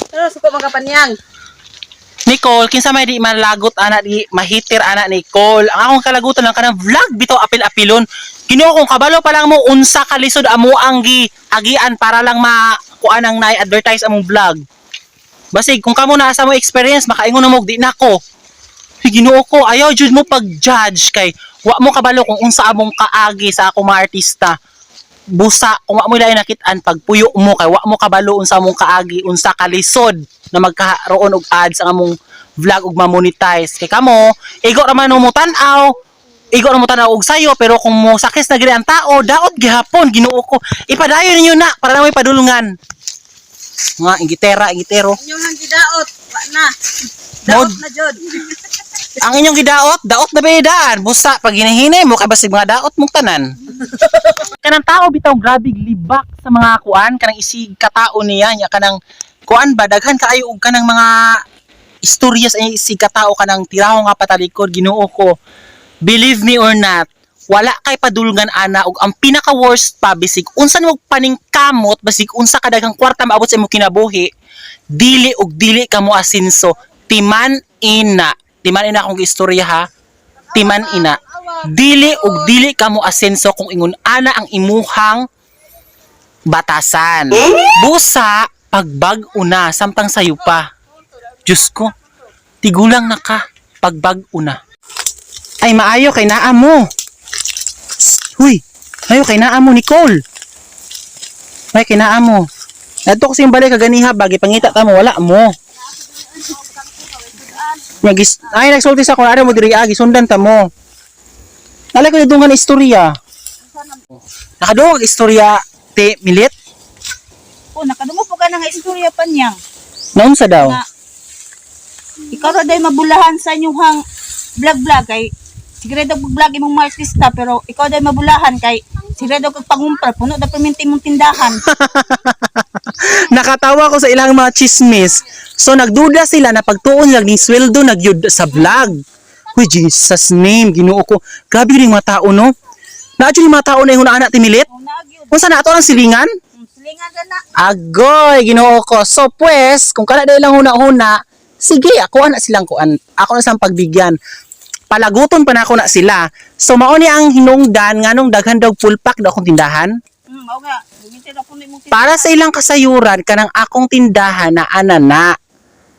Pero suko mga panyang. Nicole, kinsa may di malagot ana, di mahitir ana, Nicole. Ang akong kalagutan lang kanang vlog bitaw apil-apilon. Ginoo kung kabalo pa lang mo unsa ka lisod amo ang gi agian para lang makuan ang nai-advertise among vlog. Basig kung kamo naa sa mo experience makaingon na mo og di nako. Ay, Ginoo ko, ayaw jud mo pag-judge kay wa mo kabalo kung unsa among kaagi sa akong mga artista. Busa kung wa mo lain nakit-an pagpuyo mo kay wa mo kabalo unsa among kaagi, unsa kalisod na magkaroon og ads ang among vlog ug ma-monetize. Kay kamo, igo ra man mo tan-aw, igo ra mo tan-aw og sayo, pero kung mo sakis na gid ang tao, daot gihapon. Ginoo ko. Ipadayon ninyo na para na may padulungan. Mga ingitera, ingitero. Inyong hang gidaot, wa na. Daot na jud. Ang inyong gidaot, daot na daan. Busa, pag hinihinay mo, kay basig mga daot mong tanan. Kanang tao bitaw grabe libak sa mga kuan, kanang isig katao niya, nya kanang kuan ba daghan kaayo og kanang mga istorya sa isig katao, kanang tiraho nga patalikod. Ginoo ko. Believe me or not, wala kay padulngan ana og ang pinaka worst pa, bisig unsa nimo paningkamot, basig unsa ka daghang kwarta maabot sa imong kinabuhi, dili og dili ka mo asinso. Timan ina, timan ina akong istorya ha, timan ina, dili og dili ka mo asenso kung ingon ana ang imuhang batasan. Busa pagbag-o na samtang sayo pa. Diyos ko, tigulang na ka, pagbag-o na. Ay, maayo kay naa mo. Huy, maayo kay naa mo, Nicole. May kay naa mo. Adto kasi yung balay kaganiha ba, gipangita ta mo, wala mo. Nya gis ay nagsulti sa kung mo diri agi sundan ta mo. Nalay ko didungan istorya. Nakadungog istorya te Milit. Oh, nakadungog po ka na nga istorya panyang. Naunsa daw? Na, ikaw ra day mabulahan sa inyong hang vlog-vlog kay sigurado kag vlog imong mga artista, pero ikaw day mabulahan kay sigurado kag pangumpra puno da perminti imong tindahan. Nakatawa ko sa ilang mga chismis. So nagduda sila na pagtuon lang ning sweldo nagyud sa vlog. Huy, Jesus name, Ginoo ko. Grabe yun yung mga tao, no? Naa jud yung mga tao na yung anak timilit. Oh, naa gyud. Unsa na ato ang silingan? Silingan ra na. Agoy, Ginoo ko. So pues, kung kana dahil lang huna-huna, sige, ako na silang kuan. Ako na silang pagbigyan. Palaguton pa na ako na sila. So mao ni ang hinungdan nganong daghan daw pulpak daw akong tindahan. Mao nga. Gamitin ra puno imong tindahan. Para sa ilang kasayuran kanang akong tindahan na ana na.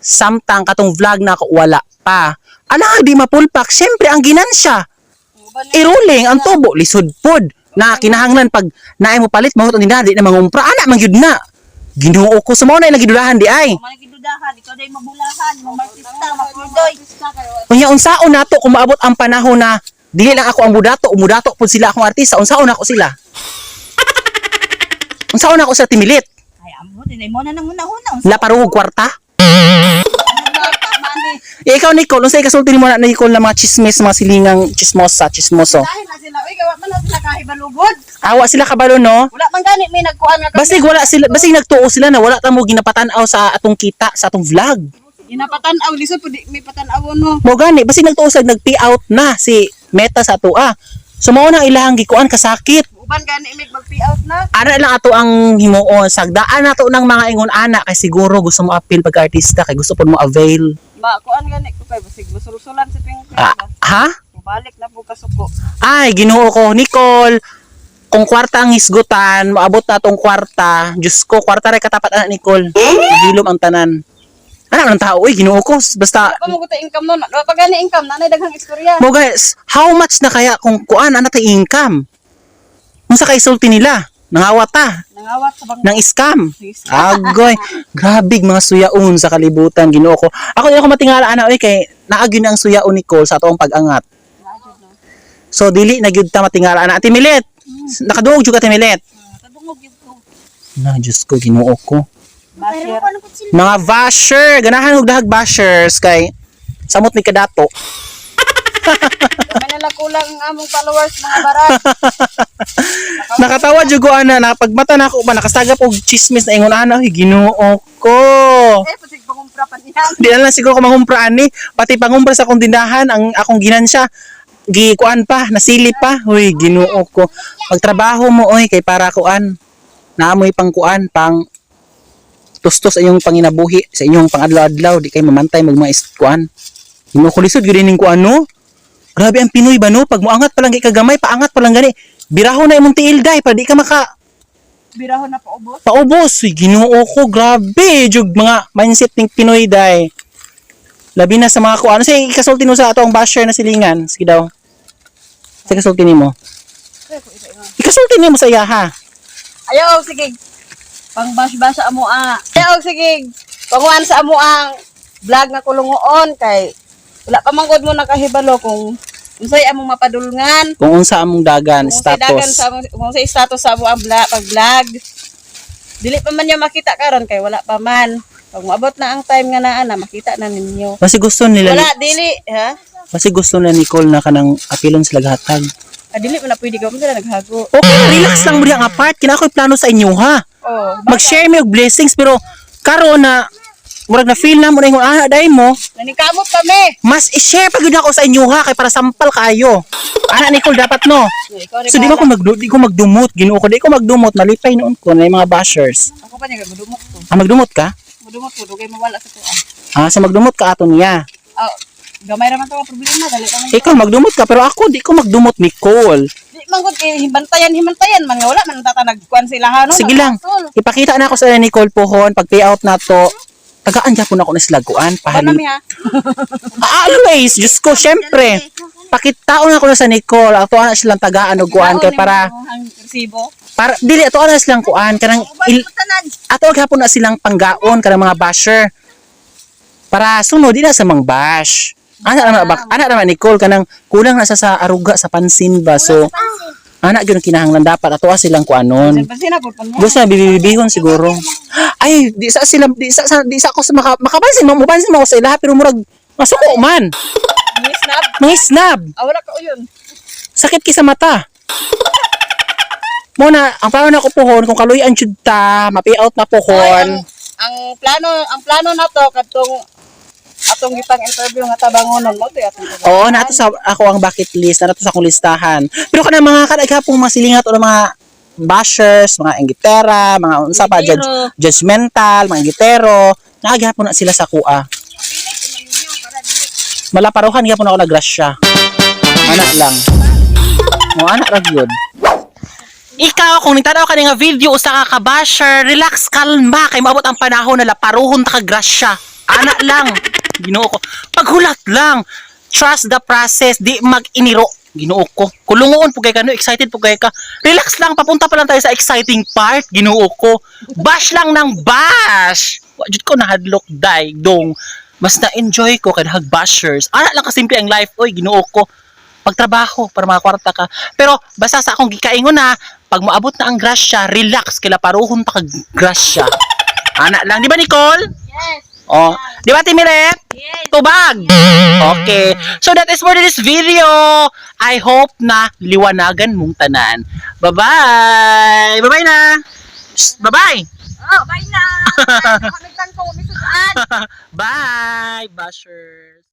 Samtang katong vlog na ako wala pa. Ala di mapulpak, syempre ang ginansya. Uban na. Iruling ang tubo lisod pod. Na kinahanglan pag naay mo palit mo ang tindahan di na mangumpra ana man gyud na. Ginoo ko, sa mao na ilang gidudahan di ay. Mao man gidudahan, ikaw day mabulahan, imong artista, mapurdoy. Unya unsaon nato kung maabot ang panahon na dili lang ako ang mudato, mudato pud sila akong artista, unsaon nako sila? Unsaon nako sila timilit? Ay, amo dinay mo na nang una-una. La paruhog kwarta? Eh, ikaw Nicole, unsay kasulti nimo na Nicole na mga chismis, mga silingang chismosa, chismoso? Dahil na sila, uy, gawa man na sila kahibalugod. Awa sila kabalo, no? Wala man gani may nagkuan nga Basig wala sila, basig nagtuo sila na wala ta mo ginapatan-aw sa atong kita, sa atong vlog. Ginapatan-aw lisod pud di may patan-awon no. Mo gani, basig nagtuo sila nag-pay out na si Meta sa atoa. So mao na ilahang gikuan kasakit. Uban gani may mag-pay out na. Ana lang ato ang himuon, sagdaan nato ng mga ingon ana kay siguro gusto mo appeal pag artista kay gusto pud mo avail. Ma kuan gani ko kay basig masulsulan si Ping. Ah, ha? Balik na po kasuko. Ay, Ginoo ko, Nicole. Kung kwarta ang hisgutan, maabot na tong kwarta. Diyos ko, kwarta rin katapat anak Nicole. Mahilom ang tanan. Anak ng tao, uy, Ginoo ko. Basta, Pa mo income no. Wa pa gani income nanay daghang istorya. mo guys, how much na kaya kung kuan, anak tay income? Unsa kay sulti nila? Nangawat ta, Nangawat sa bang ng scam. Agoy, grabe mga suyaon sa kalibutan, Ginoo ko. Ako di ako matingala ana oy kay naagyo na ang suyaon ni Nicole sa atoang pag-angat. So dili na gyud ta matingala ana. Ate Milet, nakaduog jud ka, Ate Milet. Kadungog gyud ko. Na Diyos ko, Ginoo ko. Basher. Mga basher, ganahan og dahag bashers kay samot ni kadato. May nala kulang ang among followers mga barat. Nakatawa jud ko ana na pagmata na ako ba nakasagap og chismis na ingon ana, "Uy, Ginoo ko." Eh pasig pangumpra pa niya. Di na lang siguro ko mangumpra ani, pati pangumpra sa akong tindahan ang akong ginansya gikuan pa, nasili pa. Huy, Ginoo ko. Pagtrabaho mo oy kay para kuan. Naamoy pang kuan pang Tustos sa inyong panginabuhi, sa inyong pangadlaw-adlaw, di kay mamantay mag mga kuan. Ginoo ko, lisod gyud ning kuan, no. Grabe ang Pinoy ba, no? Pag moangat pa lang kay kagamay, paangat pa lang gani. Biraho na imong tiil day para di ka maka Birahon na paubos. Paubos. Uy, Ginoo ko, grabe jug mga mindset ning Pinoy day. Labi na sa mga kuan. Ano say ikasulti no sa ato ang basher na silingan? Sige daw. Sa ikasulti nimo. Ikasulti nimo sa iya ha. Ayaw, sige. Pang bash-bash sa amo ah. Ayaw, sige. Panguan sa amo ang vlog nga kulungoon kay wala pa man gud mo nakahibalo kung unsay among mapadulngan. Kung unsa among dagan Kung unsay dagan status. sa among, kung unsay status sa amo ang vlog, pag-vlog. Dili pa man niya makita karon kay wala pa man. Pag moabot na ang time nga naa na makita na ninyo. Basi gusto nila Wala dili ha. Basi gusto na Nicole na kanang apilon sila gatag. Ah, dili man na pwede ka mo sila naghago. Okay, relax lang mo diha nga part. Kina ako'y plano sa inyo ha. Oh, Mag-share mi og blessings pero karon na murag na feel na mo na ingon ah day mo Nanikamot kami. Mas i-share pa gyud ako sa inyo ha kay para sampal kaayo. Ana Nicole dapat no. Ikaw rin So di ba ko di ko magdumot, Ginoo ko, di ko magdumot, malipay noon ko na yung mga bashers. Ako pa niya mudumot ko. Ah, magdumot ka? Mudumot ko dugay mawala sa tuwa. Ah, sa magdumot ka ato niya. Ah, gamay ra man to ang problema dali pa man. Ikaw magdumot ka pero ako di ko magdumot, Nicole. Di man gud kay himantayan himantayan man nga wala man tatanag kuan sila ha no. Sige lang. Nagkasol. Ipakita na ako sa Nicole pohon pag payout na to. Tagaan gyapon ako na sila kuan Ano pahali. mi ha? Ah, always, Diyos ko, syempre. Pakitaon ako na sa Nicole, ato na silang tagaan og kuan kay para Ang resibo. Para dili ato na silang kuan kanang ato gihapon na silang panggaon kanang mga basher. Para sunod di na sa mang bash. Ana naman ba, ana naman Nicole kanang kulang na sa aruga sa pansin ba, so ana gyud ang kinahanglan dapat ato silang kuanon. Pansin na pud niya. Gusto na bibibihon siguro. Ay, di sa sila di sa ako sa makapansin mo, mopansin mo ako sa ilaha pero murag masuko man. Ni snap. Mga snab. Ah, wala ka uyon. Sakit ki sa mata. Muna, ang plano na ko pohon, kung kaluyan jud ta, ma-pay out na Ay, pohon. ang plano na to kadtong atong gipang interview nga tabangonon mo to atong Oo, nato sa ako ang bucket list, nato sa akong listahan. Pero kanang mga kadaghapong mga silingat o mga bashers, mga inggitera, mga unsa pa judge, Inggitero. judgmental, mga inggitero, naaghapon na sila sa kuha. Malaparuhan gyapon ako na grasya. Ana lang. Mo ana ra gyud. Ikaw, kung nitanaw ka ni nga video usa ka ka-basher, relax, kalma kay maabot ang panahon na laparuhon ta ka grasya. Ana lang. Ginoo ko. Paghulat lang. Trust the process, di mag-iniro. Ginoo ko. Kulungoon po kay ka, no? Excited po kay ka. Relax lang, papunta pa lang tayo sa exciting part. Ginoo ko. Bash lang ng bash. Wa jud ko nahadlok day dong. Mas na-enjoy ko kay dahag bashers. Ana lang kasimple ang life, oy, Ginoo ko. Pagtrabaho para makakwarta ka. Pero basta sa akong gikaingon na, pag moabot na ang grasya, relax kay laparuhon ta kag grasya. Ana lang, di ba Nicole? Yes. Oh, di ba Timiret? Yes. Tubag. Okay. So that is for this video. I hope na liwanagan mong tanan. Bye-bye. Bye-bye na. Shh, bye-bye. Oh, bye na. Bye. Nagtangko mi sudan. Bye, bashers.